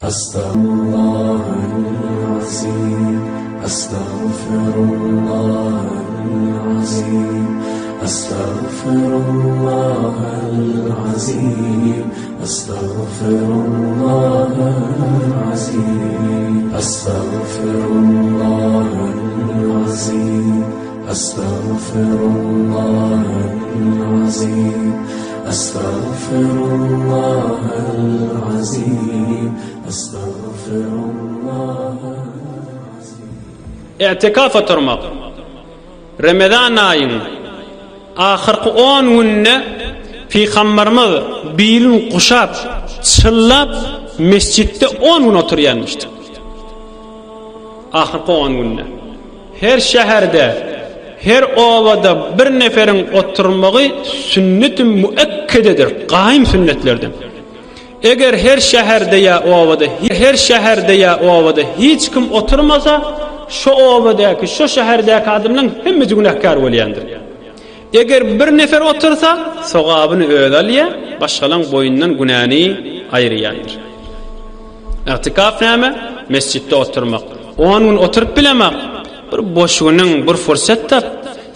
Astagfirullahal-azim, Astagfirullahal-azim, Astagfirullahal-azim, Astagfirullahal-azim, Astagfirullahal-azim, Astagfirullahal-azim, Astagfirullahal-azim, Astagfirullahal-azim. I'tikaf oturmak. Remezan aýyň ahyrky on gününde Pygamberimiz bilini guşap, çyllap mesjitde on gün oturýanmyşdy. Ahyrky on günde. Her şäherde, her obada bir neferiň oturmagy sünnet-i müekkededir, gaýym sünnetlerden. Eger her şäherde ýa obada, her şäherde ýa obada hiç kim oturmasa, şo obadaky, şo şäherdäki adamlaryň hemmesi günäkär bolýandyr. Eger bir nefer otursa, sogabyny özi alýar, başgalaň boýundan günäni aýyrýandyr. Ygtykaf näme? Mesjitde oturmak. On gün oturyp bilemak. Bir boş günüň, bir fursat tap,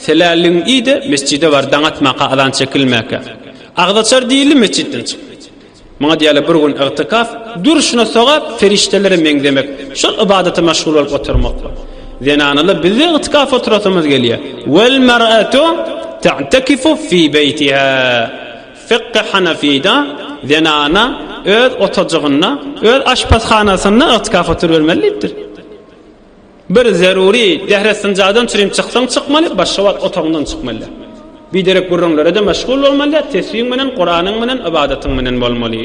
selälligiň iý-de, mesjide bar, daň atmaka, azan çekilmäkä. Agzaçar diýildi, mesjitden çyk. Muňa diýýärler bir gün ygtykaf, durşuna sogap, perişdelere meňzemek, şol ybadata meşgul bolup oturmak. Zenanalar bizde ygtykaf oturasymyz gelýär. Wel mer'atu ta'takifu fi beýtiha. Fykhy Hanafida zenana öz otajygynda, öz aşpazhanasynda ygtykaf oturybermeli diýipdir. Bir zerury dähret-synjadan çürim çyksaň çykmaly, başga wagt otagyňdan çykmaly däl. Biderek gürrüňlere-de meşgul bolmaly däl, tesbiň bilen, Kuranyň bilen, ybadatyň bilen bolmaly.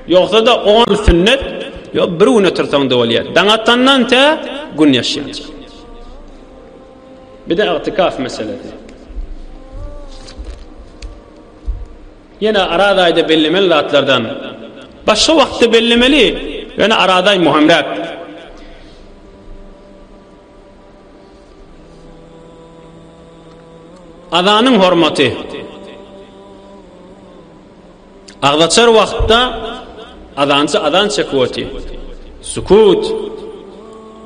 Ýogsa-da on sünnet, ýok bir gün otursaň-da bolýar. Daň atandan tä gün ýaşýança. Bir-de ygtykaf meselesi. Ýene Araz aýda bellemeli zatlardan. Başga wagtda bellemeli, ýöne Araz aý möhümräk. Azanyň hormaty. Agzaçar wagtda azançy azan çekip otyr. Sukut.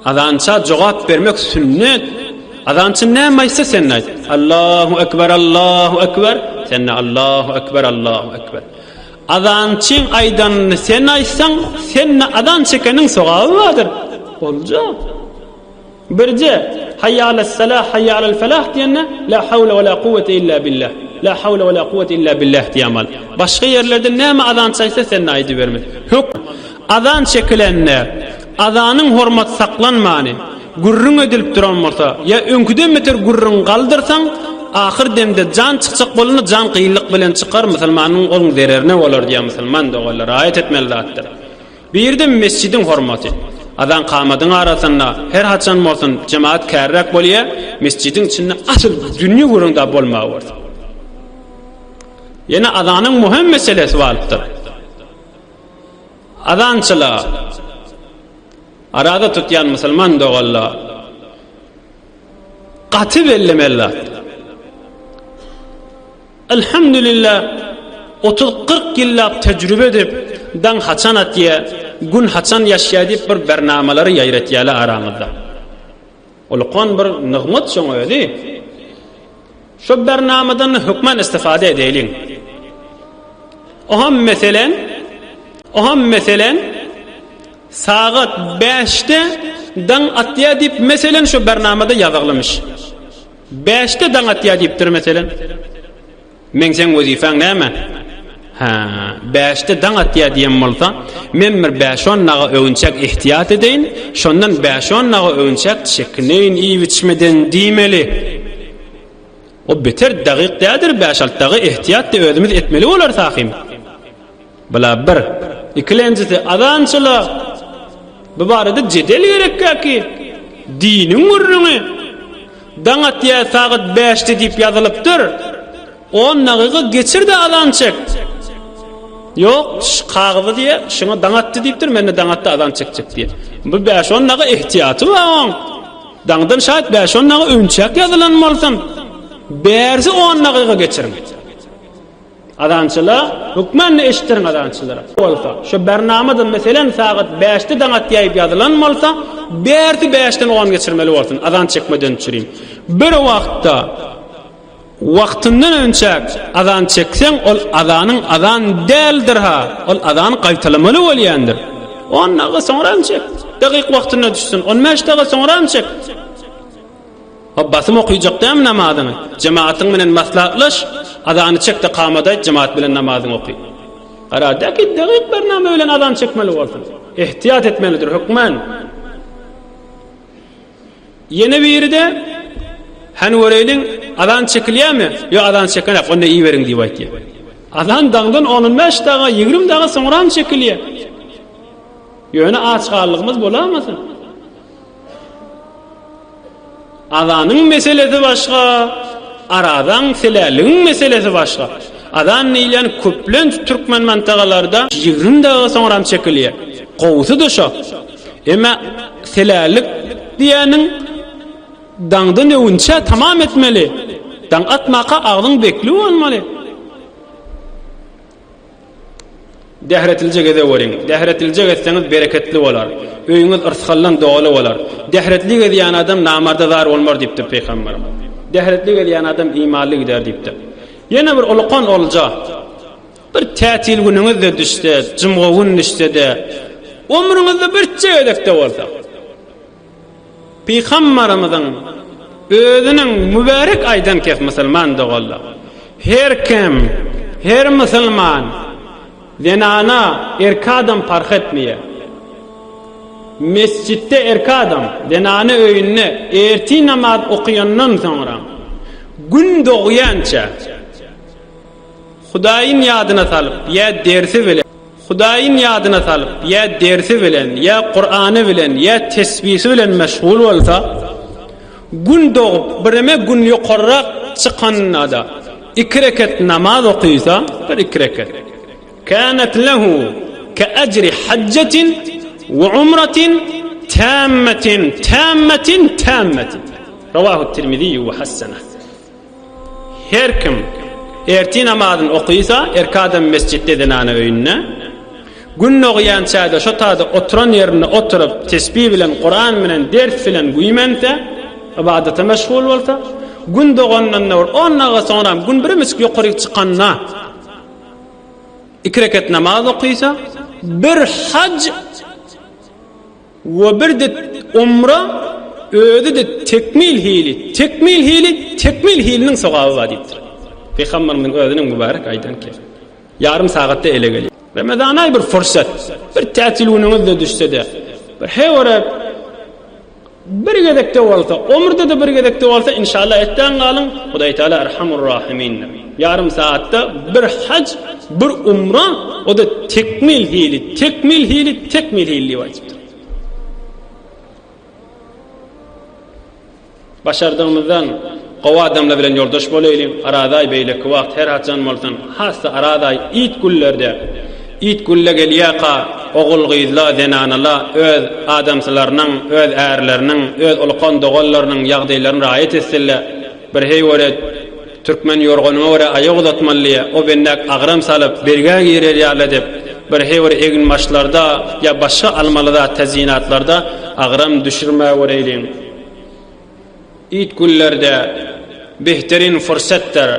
Azança jogap bermek sünnet. Azançy näme aýtsa sen aýt. Allahu ekber, Allahu ekber. Sen Allahu ekber, Allahu ekber. Azançyň aýdanyny sen aýtsaň, sende azan çekeniň sogaby bardyr. Boljak. Birje, Haýýa alas-salah, haýýa alal-felah diýende, La hawle we la kuwwete illa billah, la hawle we la kuwwete illa billah diýýän Başga ýerlerde näme azan çaýsa sen-de aýdybermeli. Hök azan çekilende, azanyň hormaty saklanmany, gürrüň edilip duran bolsa, ýa öňküden beter gürrüň galdyrsaň, ahyr demde jan çykjak bolanda jan kynlyk bilen çykar, musulmanyň oň zererine bolar diýýär musulman doganlar, raýat etmeli zatdyr. Birde mesjidiň hormaty. Azan kamadyň arasynda her haçan bolsun jemagat kärräk bolýa, mesjidiň içinde asyl dünýe gürrüň da bolmagy bolsa. Ýene azanyň möhüm meselesi balypdyr. Azançyla araza tutýan musulman doganlar gaty bellemeli zat. Elhamdülillah, otuz-kyrk ýyllap tejrübe edip, daň haçan atýa, gün haçan ýaşýa diýip bir bernamalary ýaýratýalar araňyzda. Ulkan bir nygmat şoň özi. Şo bernamadan hökman istifade edeýliň. Oham meselen, oham meselen sagat bäşde daň atýa diýip meselen şo bernamada ýazyglymyş. Bäşde daň atýa diýipdir meselem. Meň seň wezipäň näme? Hä, bäşde daň atýa diýen bolsa, men bir bäş-on naga öwünçäk ihtiýat edeýin, şondan bäş-on naga öwünçäk çekineýin iýip-içmeden diýmeli. O beter dagyk däldir, bäş-alty dagy ihtiýat-da özümiz etmeli bolarys ahym. Bula bir. Ikilenjisi azançylyk. Bu barada jedel gerekkäki? Diniň gürrüňi. Daň atýa sagat bäşde diýip ýazylypdyr. On dagyga geçir-de azan çek. Ýok, kagyzy diýe, şuňa daň atdy diýipdir, men-de daň atdy azan çekjek diýe. Bu bäş-on dagy ehtiýaty bar oň. Daňdan şaýat bäş-on dagy öňçäk ýazylan bolsun. Bärsi on dagyga geçiriň. Azançylar, hökmany eşitdiriň azançylara. Bolsa, şu bernamada meselem sagat bäşde daň atýaýyp ýazylan bolsa, bärsi bäşden on geçirmeli bolsun, azan çekmeden çürim. Bir wagtda wagtyndan önçäk azan çekseň, ol azanyň azan däldir-ha, ol azany gaýtalamaly bolýandyr. On daga soňram çek, dagyk wagtynda düşsün, on bäş daga soňram çek. Hop basym okyjak dämi namazyňy? Jemaatyň bilen maslahatlaş, azany çek-de kamat aýt, jemaat bilen namazyňy oky. Gara, däki dagyk bername bilen azan çekmeli bolsun. Ehtiýat etmelidir hökman. Ýene biri-de Hany göreýliň, azan çekilýärmi? Ýok, azan çekenek, onda iýiberiň diýip aýtýar. Azan daňdan on-on bäş daga, 20 daga soňram çekilýär. Ýöne aç galdygymyz bolamasyn? Azanyň meselesi başga, arazaň, seläligiň meselesi başga. Azan diýilýän köplenç türkmen mantagalarda 20 daga soňram çekilýär. Gowusy-da şo. Emma selälik diýýäniň daňdan öwünçä tamam etmeli. Daň atmaka agzyň bekli bolmaly. Dähretlije gezeweriň. Dähretlije gezseňiz bereketli bolar. Öýüňiz yrsgaldan doly bolar. Dähretli gezýän adam namarda zar bolmar diýipdir pygamberimiz. Dähretli gezýän adam imanly gider diýipdir. Ýene bir ulukan olja. Bir tätil günüňiz-de düşse, jumga gün düşse-de, ömrüňizde birje gezek-de bolsa, Pygambarymyzyň özüniň mübärek aýdan kes musulman doganlar. Her kim, her musulman zenana, erki adam parh etmeýär. Mesjitde erki adam, zenana öýünde ertir namaz okaýandan soňra gün dogýança Hudaýyň ýadyna salyp ýa dersi bilen Hudaýyň ýadyna salyp ýa dersi bilen ýa Kurany bilen ýa tesbisi bilen meşgul bolsa, Gün dogup bireme gün ýokarrak çykanda-da iki reket namaz okysa, bir iki reket, Kânet lehu ke ejri hajjetin we umratin tämmetin tämmetin tämmetin. Rawahu Tirmiziýu we hasseneh. Her kim ertir namazyny okysa, erkek adam mesjitde, zenana öýünde, Gün dogýança-da şo taýda oturan ýerinde oturyp, tesbih bilen, Kuran bilen, ders bilen güýmense, ybadata meşgul bolsa, Gün dogandan-da bir on dagyga soňram Gün birmijik ýokaryk çykanda iki reket namaz okysa, bir haj We bir-de umra özi-de tekmil hili, tekmil hili, tekmil hiliniň sogaby bar diýipdir. Pygamberimiziň özüniň mübärek aýdan kesi. Ýarym sagatda ele gelýär. Ramazan aýy bir fursat. Bir tätil günüňiz-de düşse-de, bir hewerek bir gezekde bolsa, ömürde-de bir gezekde bolsa, inşallah etdän galyň, Hudaý Teala Erhamur Rahimindir. Ýarym sagatda bir haj, bir umra, o-da tekmil hili, tekmil hili, tekmil hili diýip aýdypdyr. Başardygymyzdan gowy adamlar bilen ýoldaş bolaýlyň, Arazaý beýleki wagt her haçan bolsun, has-da Arazaý it günlerde, it gülle gelýärka ogul-gyzla, zenanala öz adamsylarynyň, öz ärleriniň, öz ulukan doganlarynyň ýagdaýlaryny raýat etsinler. Bir heýwere türkmen ýorganyňa görä aýak uzatmaly diýýär. O bendäk agram salyp, bergä girer ýaly edip, bir heýwere eginbaşlarda ýa başga almaly zat tezyinatlarda agram düşürmäwereýliň. It günlerde behterin fursatdyr.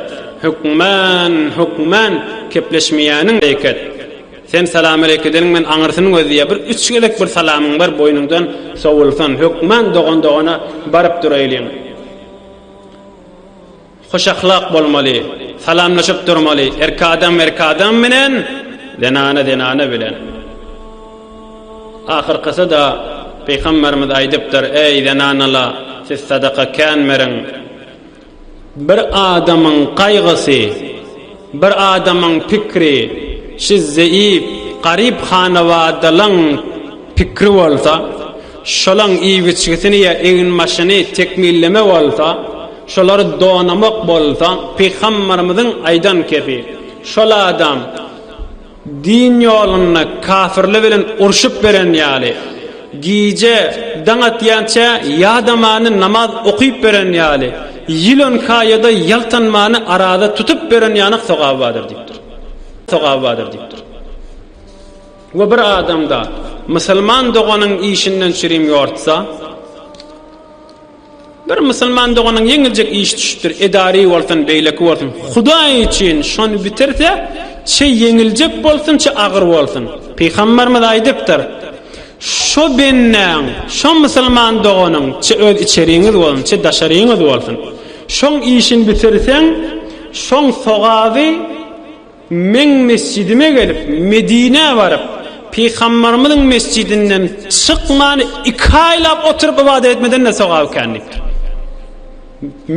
Hökman, hökman kepleşmeýäniň bereket. Sen salamaleýk edeniň men aňyrsyny gözleýär. Bir üç gezek bir salamyň bar boýnuňdan sowulsyn. Hökman dogan dogana baryp duraýlyň. Hoş ahlak bolmaly, salamlaşyp durmaly, erkek adam erkek adam bilen, zenana zenana bilen. Ahyrkysy-da Pygamberimiz aýdypdyr, Eý, zenanalar, siz sadaka kän beriň. Bir adamyň gaýgysy, bir adamyň pikri şi zeýip, garyp hanabadalaň pikri bolsa, şolaň iýip-içgisini ýa eginbaşyny tekmilleme bolsa, şolary donamak bolsa, Pygamberimiziň aýdan kepi, şol adam din ýolunda kafirler bilen urşup beren ýaly, gije daň atýança ýadamany namaz okyp beren ýaly, ýyl on kaýada ýaltanmany araza tutup beren ýanak sogaby bardyr diýipdir. Sogaby bardyr diýipdir. We bir adamda musulman doganyň işinden çürim ýortsa, bir musulman doganyň ýeňiljek işi düşüpdir, edary bolsun, beýleki bolsun, Hudaý üçin şony bitirse, çe ýeňiljek bolsun, çe agyr bolsun. Pygamberimiz aýdypdyr, Şo bendäň, şo musulman doganyň, çe öz içeriňiz bolsun, çe daşaryňyz bolsun, şoň işini bitirseň, şoň sogaby Meň mesjidime gelip, Medinä baryp, Pygambarymyzyň mesjidinden çykman iki aýlap oturyp ybadat etmeden-de sogaby kän diýipdir.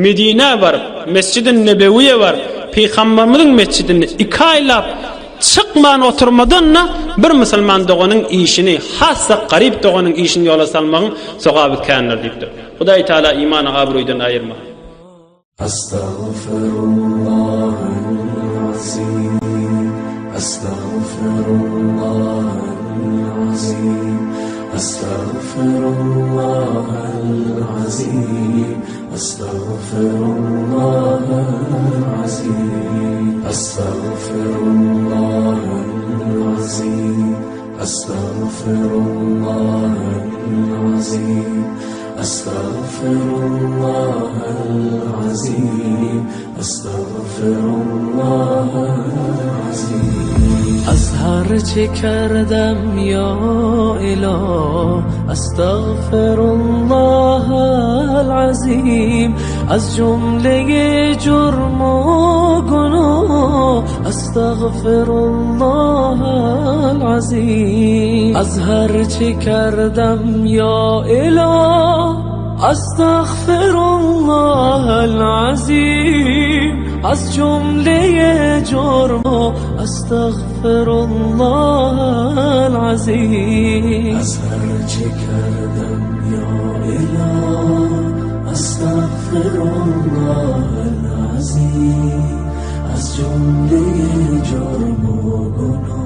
Medinä baryp, Mesjidi Nebewiýe baryp, Pygambarymyzyň mesjidinde iki aýlap çykman oturmadan-da bir musulman doganyň işini, has-da garyp doganyň işini ýola salmagyň sogaby kändir diýipdir. Hudaý Taala imany abraýdan aýyrmasyn. Astagfirullahal-azim Astagfirullahal-azim Astagfirullahal-azim Astagfirullahal-azim Astagfirullahal-azim Astagfirullahal-azim Astagfirullahal-azim Astagfirullahal-azim Az har çe kerdem ya ilah Astagfirullahal-azim Az jumle jurm u gunoh Astagfirullahal-azim Az har çe kerdem ya ilah Astagfirullahal-azim Az jumle jurm u Astagfirullahal-azim Az har çe kerdem ya ilah Astagfirullahal-azim Az jumle jurm u gunoh.